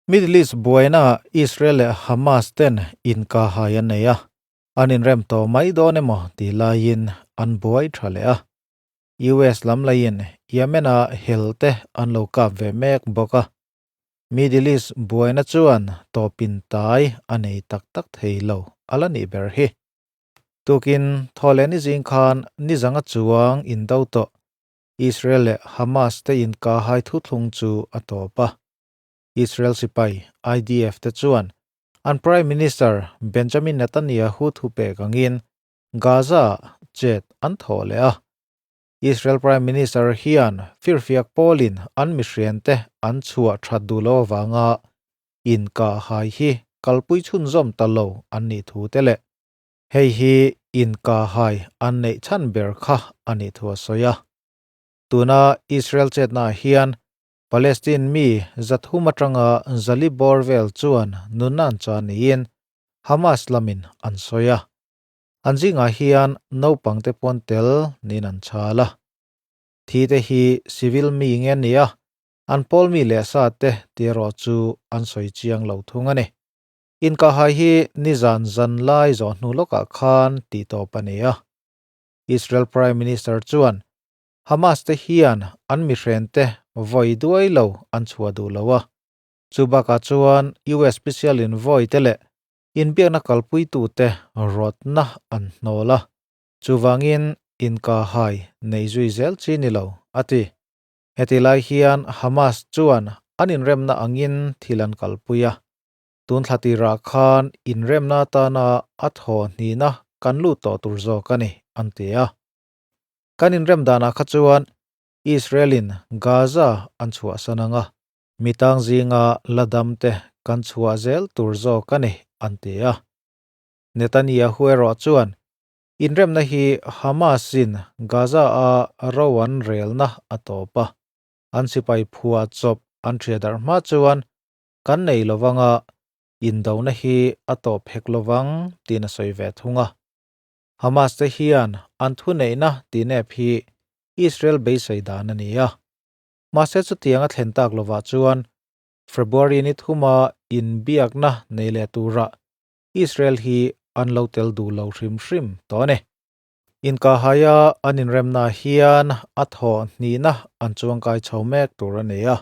Middle East buainaah Israel leh Hamas ten inkahhai an nei a, an inrem tawh mai dawn emaw tih laiin an buai tha leh a. US lam laiin Yemen-a hel te an lo kap ve mek bawk a. Middle East buaina chuan tawpin tai a nei tak tak thei lo a la nih ber hi. Tukin thawhleh ni zing khan nizanga chuang indo tawh Israel leh Hamas te inkahhai thuthlung chu a tawp a. Israel sipai, IDF, te chuan an Prime Minister Benjamin Netanyahu thu pek angin Gaza-ah chet an thawh leh a. Israel Prime Minister hian firfiak pawlin an mihriante an chhuah that duh lo avanga inkahhai hi kalpui chhunzawm ta lo an nih thu te leh hei hi inkahhai an neih chhan ber kha a nih thu a sawi a. Tuna Israel chetnaah hian Palestine mi 300 atanga 400 bawr vel chuan nunna an cha niin Hamas lamin an sawi a. An zingah hian naupangte pawn tel niin an chhal a. Thi te hi civil mi nge an ni a, an pawl mi leh sa te tih erawh chu an sawi chiang lo thung a ni. Inkahhai hi nizan zan lai zawh hnu lawkah khan tih tawp a ni a. Israel Prime Minister chuan Hamas te hian an mihrente vawi duai lo an chhuah duh lo a, chu bakah chuan US special envoy te leh inbiakna kalpuitute rawtna an hnawl a, chuvangin inkahhai nei zui zel chi ni lo, a ti. Heti lai hian Hamas chuan an inremna angin thil an kalpui a, tun thla tirah khan inremna atana a thaw hnihna kan lut tawh tur zawk a ni, an ti a. Kan inrem danah kha chuan Israel-in Gaza an chhuahsan ang a, mi tang zinga la damte kan chhuah zel tur zawk a ni, an ti a. Netanyahu erawh chuan inremna hi Hamas-in Gaza-a ro an relna a tawp a, an sipai phua chawp an ṭhia darh hma chuan kan nei lovang a, indona hi a tawp hek lovang tiin a sawi ve thung a. Hamas te hian an thuneihna tinep hi Israel beisei dan a ni a. Mahse chutiang a thlen tak lovah chuan February ni thuma inbiakna nei leh turah Israel hi an lo tel duh lo hrim hrim tawh a ni. Inkahhaia an inremna hian a thawh hnihna an chuangkai chho mek tur a ni a.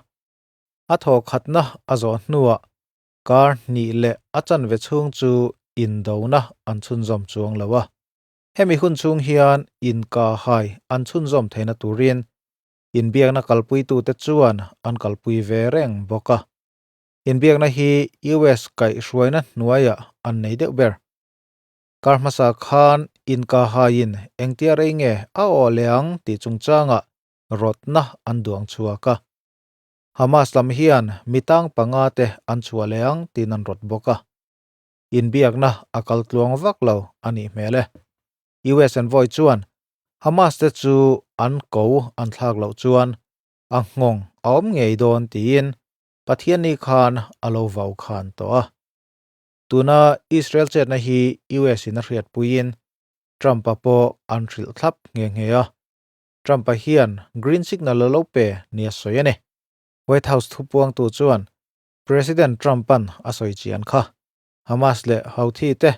A thawh khatna a zawh hnuah Kar hnih leh a chanve chhung chu indona an chhunzawm chuang lo a. Hemi hun chhung hian inkahhai an chhunzawm theihna turin inbiakna kalpuitute chuan an kalpui ve reng bawk a. Inbiakna hi US kaihhruaina hnuaiah an nei deuh ber. Kar hmasa khan inkahhaiin engtia rei nge a awh leh ang tih chungchangah rawtna an duang chhuak a. Hamas lam hian mi tang panga te an chhuah leh ang tiin an rawt bawk a. Inbiakna a kal tluang vak lo a nih hmel e. US envoy chuan Hamas te chu an ko an thlak loh chuan a nghawng a awm ngei dawn tiin Pathianni khan a lo vau khan tawh a. Tuna Israel chetna hi US in a hriatpuiin Trump-a pawh an hrilh thlap nghe nghe a. Trump-a hian green signal a lo pe nia sawi a ni. White House thupuangtu chuan President Trump-a'n a sawi chian kha. Hamas leh Houthi te,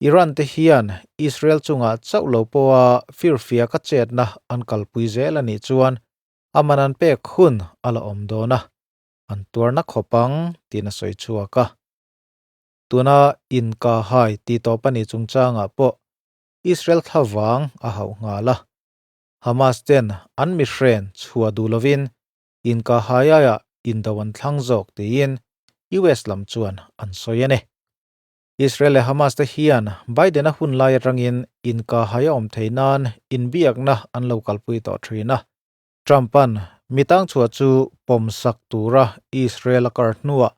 Iran te hian Israel chungah chauh lo pawha firfiaka chetna an kalpui zel a nih chuan a man an pek hun a la awm dawn a, an tuarna khawp ang tiin a sawi chhuak a. Tuna inkahhai tihtawp a nih chungchangah pawh Israel thlavang a hauh nghal a. Hamas ten an mihren chhuah duh lovin inkahhaiaiah indo an thlang zawk tiin US lam chuan an sawi a ni. Israel leh Hamas te hian Biden-a hun lai atangin inkahhai a awm thei nan inbiakna an lo kalpui tawh thin a. Trump-a'n mi tangchhuah chu pawmsak tura Israel a kar hnuah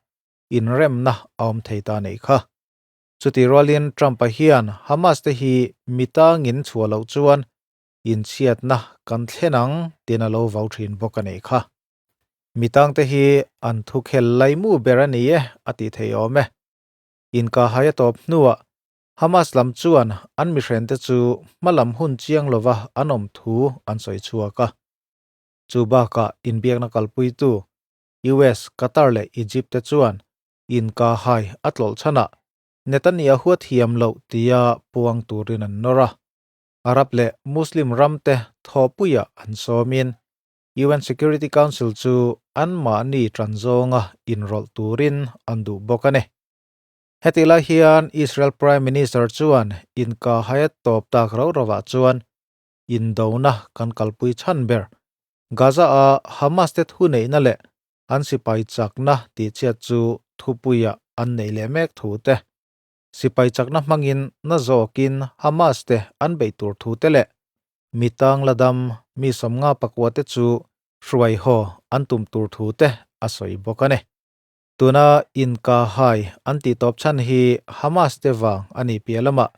inremna a awm thei ta neih kha. Chutih rualin Trump-a hian Hamas te hi mi tangin chhuah loh chuan inchhiatna kan thlen ang tiin a lo vau thin bawk a nih kha. Mi tangte hi an thukhel laimu ber a ni e a tih thei awm e. Inkahhai a tawp hnuah Hamas lam chuan an mihrente chu hmalam hun chiang lova an awm thu an sawi chhuak a. Chu bakah inbiakna kalpuitu US, Qatar leh Egypt te chuan. inkahhai a tlawlh chhanah Netanyahu a thiam loh tia puang turin an nawr a. Arab leh Muslim ramte thawhpuiah an sawmin UN Security Council chu anmahni tan zawnga inrawlh turin an duh bawk a ni. Hetih lai hian Israel Prime Minister chuan inkahhai a tawp tak rau rovah chuan indona kan kalpui chhan ber Gaza-a Hamas te thuneihna leh an sipai chakna tihchhiat chu thupuia an neih leh mek thu te, sipai chakna hmangin na zawkin Hamas te an beih tur thu te leh mi tang la dam mi 50 pakua te chu hruai haw an tum tur thu te a sawi bawk a ni. Tuna inkahhai an tih tawp chhan hi Hamas te vang a nih piah lamah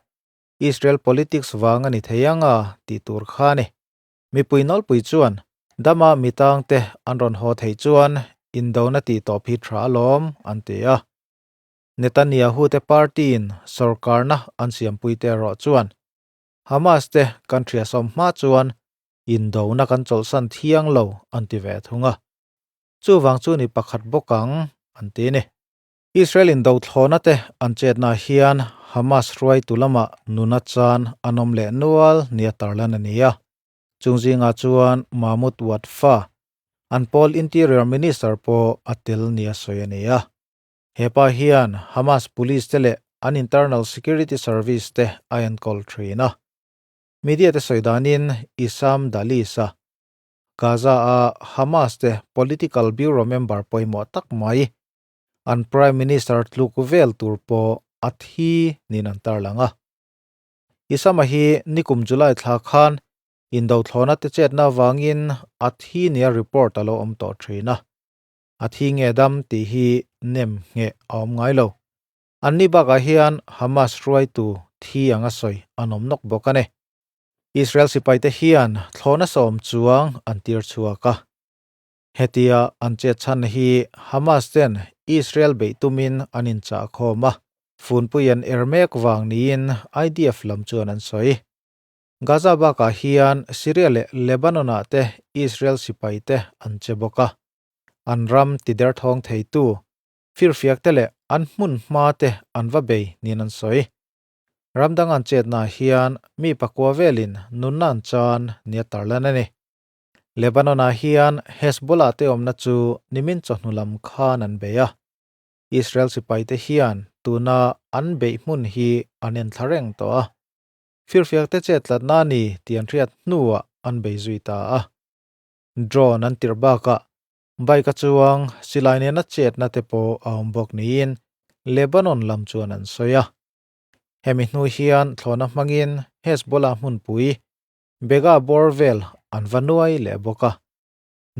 Israel politics vang a ni thei ang a tih tur kha a ni. Mipui nawlpui chuan dama mi tangte an rawn haw theih chuan indona tih tawp hi tha alawm an ti a. Netanyahu te party-in sorkarna an siampuite erawh chuan Hamas te kan hriasawm hma chuan indona kan chawlhsan thiang lo an ti ve thung a. Chuvang chu ni pakhat bawk ang an ti a ni. Israel in dothlawna te an chetna hian Hamas hruaitu lamah nuna chan an awm leh nual nia tarlan a ni a. Chung zingah chuan Mahmoud Watfa, an pawl Interior Minister pawh a tel nia sawi a ni a. He pa hian Hamas police te leh an internal security service te a enkawl thin a. Media te sawi danin Issam Dalis-a, Gaza-a Hamas te political bureau member pawimawh tak mai, an Prime Minister tluk vel tur pawh a thi niin an tarlang a. Isama hi nikum July thla khan indothlawna te chetna avangin a thi nia report a lo awm tawh thin a. A thi nge dam tih hi nem ngheh a awm ngai lo. Anni bakah hian Hamas hruaitu thi anga sawi an awm nawk bawk a ni. Israel sipaite hian thlawhna sawm chuang an tir chhuak a. Hetia an chet chhan hi Hamas ten Israel beih tumin an inchah khawm a, funpui an er mek vang niin IDF lam chuan an sawi. Gaza bakah hian Syria leh Lebanon-ah te Israel sipai te an che bawk a. An ram ti derthawng theitu, firfiak te leh an hmun hma te an va bei niin an sawi. Ram dang an chetnaah hian mi pakua velin nunna an chan nia tarlan a ni. Lebanon-ah hian Hezbollah te awmna chu nimin chawhnu lam khan an bei a. Israel sipaite hian tuna an beih hmun hi an enthla reng tawh a. Firfiakte chet tlatna a ni tih an hriat hnuah an bei zui ta a. Drone an tirh bakah bike a chuang silai nena chetna te pawh a awm bawk niin Lebanon lam chuan an sawi a. Hemi hnu hian thlawhna hmangin Hezbollah hmunpui Bega bawr vel an va nuai leh bawk a,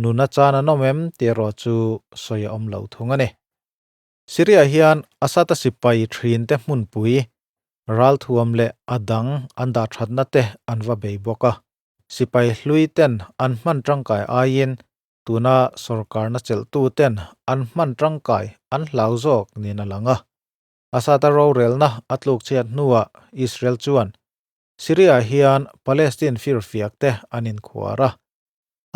nuna chan an awm em tih erawh chu sawi a awm lo thung a ni. Syria hian Assad-a sipai thinte hmunpui, ralthuam leh a dang an dah thatna te an va bei bawk a. Sipai hlui ten an hman tangkai aiin tuna sorkarna chelhtu ten an hman tangkai an hlau zawk niin a lang a. Assad-a rorelna a tlukchhiat hnuah Israel chuan Syria hian Palestine firfiak te an inkhuar a,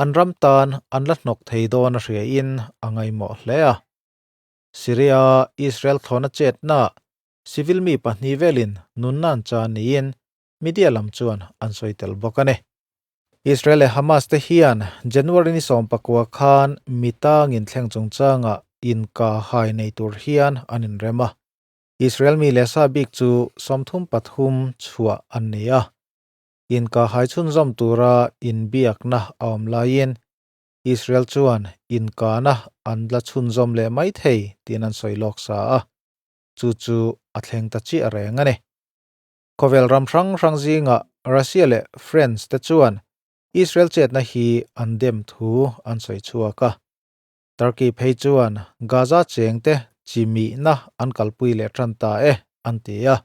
an ram tan an la hnawk thei dawn a hriain a ngaihmawh hle a. Syria Israel thlawna chetna civil mi pahnih velin nunna an chan niin media lam chuan an sawi tel bawk a ni. Israel leh Hamas te hian January ni 19 khan mi tangin thleng chungchanga inkahhai nei tur hian an inrem a. Israel mi leh sa bik chu 33 chhuah an ni a, inkahhai chhunzawm tura inbiakna a awm laiin Israel chuan inkahna an la chhunzawm leh mai thei tiin an sawi lawk sa a, chu chu a thleng ta chiah reng a ni. Khawvel ram hrang hrang zingah Russia leh France te chuan Israel chetna hi an dem thu an sawi chhuak a. Turkey phei chuan Gaza chengte chi mihna an kalpui leh tan ta e, an ti a.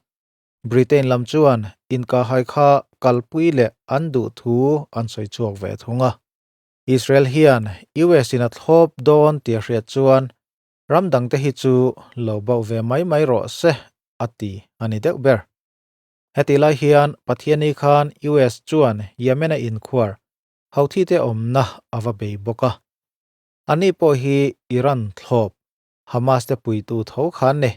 Britain lam chuan inkahhai kha kalpui leh an duh thu an sawi chhuak ve thung a. Israel hian US in a thlawp dawn tih a hriat chuan ram dangte hi chu lo bauh ve mai mai rawh se a ti a ni deuh ber. Hetih lai hian Pathiani khan US chuan Yemen a inkhuar Houthi te awmna a va bei bawk a. Ani pawh hi Iran thlawp. Hamas te puitu tho kha an ni.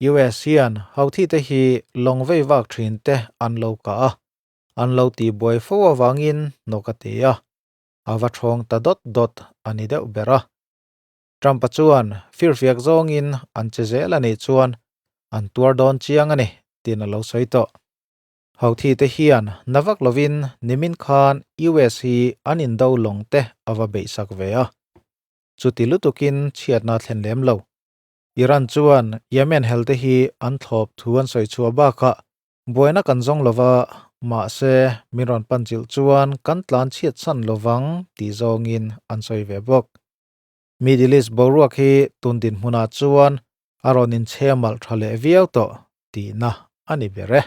US hian Houthi te hi lawng vei vak thin te an lo kah a, an lo tihbuai fo avangin nawk a ti a, a va thawng ta dawt dawt a ni deuh ber a. Trump-a chuan firfiak zawngin an che zel a nih chuan an tuar dawn chiang a ni tiin a lo sawi tawh. Houthi te hian na vak lovin nimin khan US hi an indo lawng te a va beihsak ve a, chuti lutukin chhiatna a thlen lem lo. Iran chuan Yemen helte hi an thlawp thu an sawi chhuah bakah buaina kan zawng lova, mahse min rawn pan chilh chuan kan tlan chhiat chhan lovang tih zawngin an sawi ve bawk. Middle East boruak hi tun dinhmunah chuan a rawn inchhe malh tha leh viau tawh tihna a ni ber e.